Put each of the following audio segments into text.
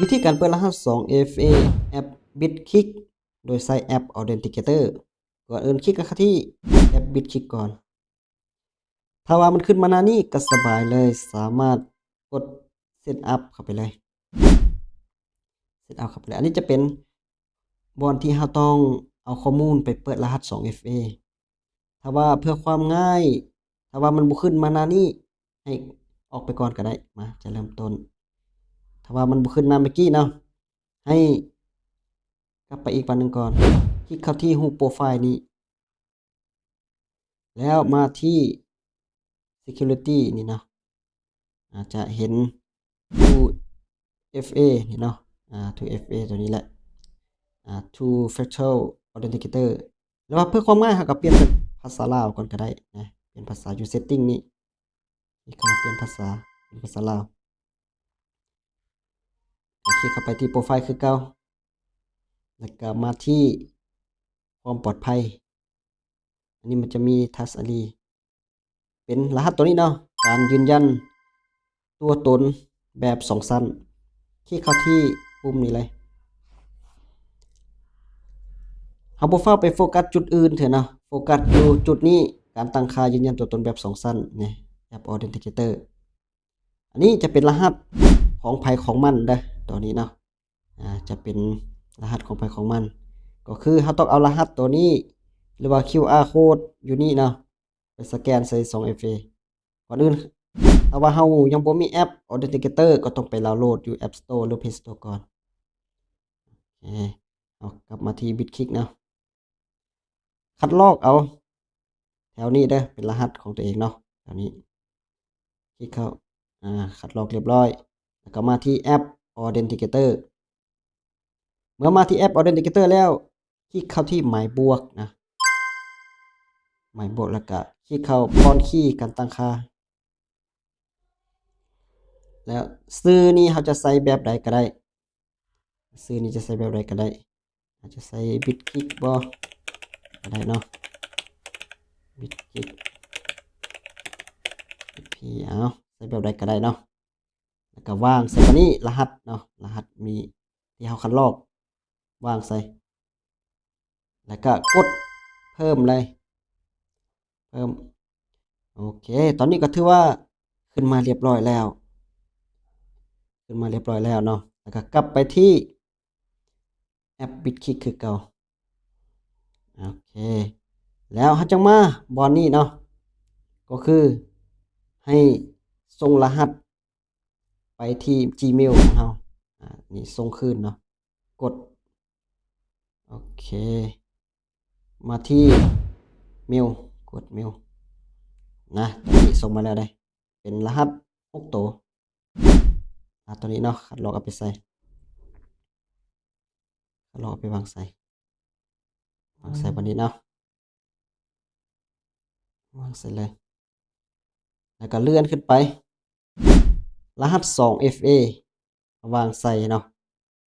ວິທີການເປີດລະຫັດສອງເອັຟເອແອັບບິດຄິກ ໂດຍໃຊ້ແອັບ Authenticator. ກ່ອນອື່ນຄລິກເຂົ້າທີ່ແອັບບິດຄິກກ່ອນ. ຖ້າວ່າມັນຂຶ້ນມາໜ້ານີ້ກໍສະບາຍເລີຍ, ສາມາດກົດ Setup ເຂົ້າໄປເລີຍ, Setup ເຂົ້າໄປເລີຍ. ອັນນີ້ຈະເປັນບ່ອນທີ່ເຮົາຕ້ອງເອົາຂໍ້ມູນໄປເປີດລະຫັດສອງເອັຟເອ. ຖ້າວ່າເພື່ອຄວາມງ່າຍ, ຖ້າວ່າມັນບໍ່ຂຶ້ນມາໜ້ານີ້, ໃຫ້ອອກໄປກ່ອນກໍໄດ້. ມາ ຈະເລີ່ມຕົ້ນ. ຖ້າວ່າມັນບໍ່ຂຶ້ນໜ້າເມື່ອກີ້ເນາະ, ໃຫ້ກັບໄປອີກບາດໜຶ່ງກ່ອນ. ຄລິກເຂົ້າທີ່ຮູບໂປຣໄຟລ໌ນີ້ ແລ້ວມາທີ່ Security ນີ້ເນາະ, ອາດຈະເຫັນ Two F A ນີ້ເນາະ, ອາ Two F A ຕົວນີ້ແຫຼະ, ອາ Two Factor Authenticator. ຫຼືວ່າເພື່ອຄວາມງ່າຍ ເຮົາກໍປ່ຽນເປັນພາສາລາວກ່ອນກໍໄດ້ນະ, ປ່ຽນພາສາຢູ່ Setting ນີ້, ນີ້ກໍປ່ຽນພາສາເປັນພາສາລາວ. ຄລິກເຂົ້າໄປທີ່ໂປຣໄຟລ໌ຄືເກົ່າ, ແລ້ວກໍມາທີ່ຄວາມປອດໄພ. ອັນນີ້ມັນຈະມີ Touch ID ເປັນລະຫັດຕົວນີ້ເນາະ, ການຢືນຢັນຕົວຕົນແບບສອງຊັ້ນ. ຄລິກເຂົ້າທີ່ປຸ່ມນີ້ເລີຍ. ເຮົາບໍ່ຟ້າວໄປໂຟກັສຈຸດອື່ນເທື່ອເນາະ, ໂຟກັສຢູ່ຈຸດນີ້, ການຕັ້ງຄ່າຢືນຢັນຕົວຕົນແບບສອງຊັ້ນນີ້, ແອັບ Authenticator. ອັນນີ້ຈະເປັນລະຫັດຂອງໃຜຂອງມັນເດີ້, ຕົວນີ້ເນາະ, ອາ ຈະເປັນລະຫັດຂອງໃຜຂອງມັນ. ກໍຄືເຮົາຕ້ອງເອົາລະຫັດຕົວນີ້ ຫຼືວ່າ QR code ຢູ່ນີ້ເນາະ, ໄປສະແກນໃສ່ສອງເອັຟເອ. ກ່ອນອື່ນ ຖ້າວ່າເຮົາຍັງບໍ່ມີແອັບ Authenticator ກໍຕ້ອງໄປດາວໂຫຼດຢູ່ App Store ຫຼື Play Store ກ່ອນ. ໂອເຄ, ເຮົາກັບມາທີ່ບິດຄິກເນາະ, ຄັດລອກເອົາແຖວນີ້ເດີ້, ເປັນລະຫັດຂອງຕົວເອງເນາະ, ແຖວນີ້. ຄລິກເຂົ້າ, ອາ ຄັດລອກຮຽບຮ້ອຍ, ແລ້ວກໍມາທີ່ແອັບ Authenticator. ເມື່ອມາທີ່ແອັບ Authenticator ແລ້ວ, ຄລິກເຂົ້າທີ່ໝາຍບວກນະ, ໝາຍບວກ ແລ້ວກະຄລິກເຂົ້າ Pawn Key ການຕັ້ງຄ່າ. ແລ້ວຊື່ນີ້ເຮົາຈະໃສ່ແບບໃດກໍໄດ້, ຊື່ນີ້ຈະໃສ່ແບບໃດກໍໄດ້, ອາດຈະໃສ່ບິດຄິກບໍ ກໍໄດ້ເນາະ, ບິດຄິກ ເອົາ ໃສ່ແບບໃດກໍໄດ້ເນາະ. ແລ້ວກໍວາງໃສ່ບາດນີ້ລະຫັດເນາະ, ລະຫັດມີທີ່ເຮົາຄັດລອກ ວາງໃສ່ ແລ້ວກໍກົດເພີ່ມເລີຍ, ເພີ່ມ. ໂອເຄ, ຕອນນີ້ກໍຖືວ່າຂຶ້ນມາຮຽບຮ້ອຍແລ້ວ, ຂຶ້ນມາຮຽບຮ້ອຍແລ້ວເນາະ, ແລ້ວກໍກັບໄປທີ່ແອັບບິດຄິກຄືເກົ່າ. ໂອເຄ, ແລ້ວເຮົາຈັ່ງມາບ່ອນນີ້ເນາະ, ກໍຄືໃຫ້ສົ່ງລະຫັດ ໄປທີ່ Gmail ຂອງເຮົາ, ອາ ນີ້ສົ່ງຄືນເນາະ, ກົດ ໂອເຄ, ມາທີ່ Mail ກົດ Mail ນະ, ຕອນນີ້ສົ່ງມາແລ້ວເດ້, ເປັນລະຫັດຫົກໂຕ. ອາ ຕົວນີ້ເນາະ, ຄັດລອກເອົາໄປໃສ່, ຄັດລອກເອົາໄປວາງໃສ່, ວາງໃສ່ບ່ອນນີ້ເນາະ. ວາງໃສ່ເລີຍ, ແລ້ວກໍເລື່ອນຂຶ້ນໄປ, ລະຫັດສອງເອັຟເອ ວາງໃສ່ເນາະ,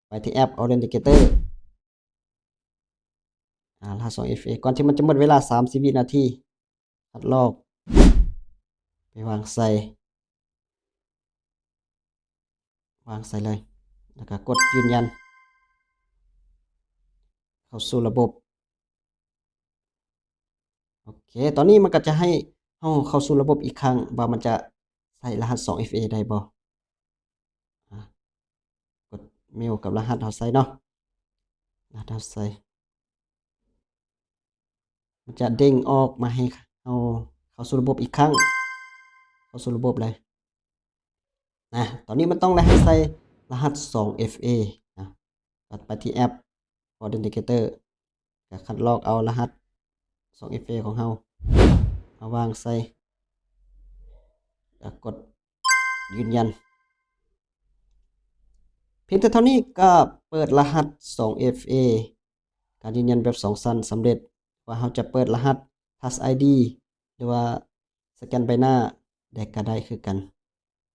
ໄປທີ່ແອັບ Authenticator. ອາ ລະຫັດສອງເອັຟເອ ກ່ອນທີ່ມັນຈະໝົດເວລາສາມສິບວິນາທີ, ຄັດລອກໄປວາງໃສ່. ວາງໃສ່ເລີຍ, ແລ້ວກໍກົດຢືນຢັນ ເຂົ້າສູ່ລະບົບ. ໂອເຄ, ຕອນນີ້ມັນກໍຈະໃຫ້ເຮົາເຂົ້າສູ່ລະບົບອີກຄັ້ງ ວ່າມັນຈະໃສ່ລະຫັດສອງເອັຟເອໄດ້ບໍ່. ອາ ກົດເມວກັບລະຫັດເຮົາໃສ່ເນາະ, ລະຫັດເຮົາໃສ່. ມັນຈະເດ້ງອອກມາໃຫ້ເຮົາເຂົ້າສູ່ລະບົບອີກຄັ້ງ, ເຂົ້າສູ່ລະບົບເລີຍນະ. ຕອນນີ້ມັນຕ້ອງໄດ້ໃຫ້ໃສ່ລະຫັດສອງເອັຟເອນະ, ກໍໄປທີ່ແອັບ Authenticator ກໍຄັດລອກເອົາລະຫັດສອງເອັຟເອຂອງເຮົາມາວາງໃສ່ ແລ້ວກົດຢືນຢັນ. ພຽງແຕ່ເທົ່ານີ້ກໍເປີດລະຫັດສອງເອັຟເອ ການຢືນຢັນແບບສອງຊັ້ນສຳເລັດ. ວ່າເຮົາຈະເປີດລະຫັດ Touch ID ຫຼືວ່າສະແກນໃບໜ້າໃດກໍໄດ້ຄືກັນ.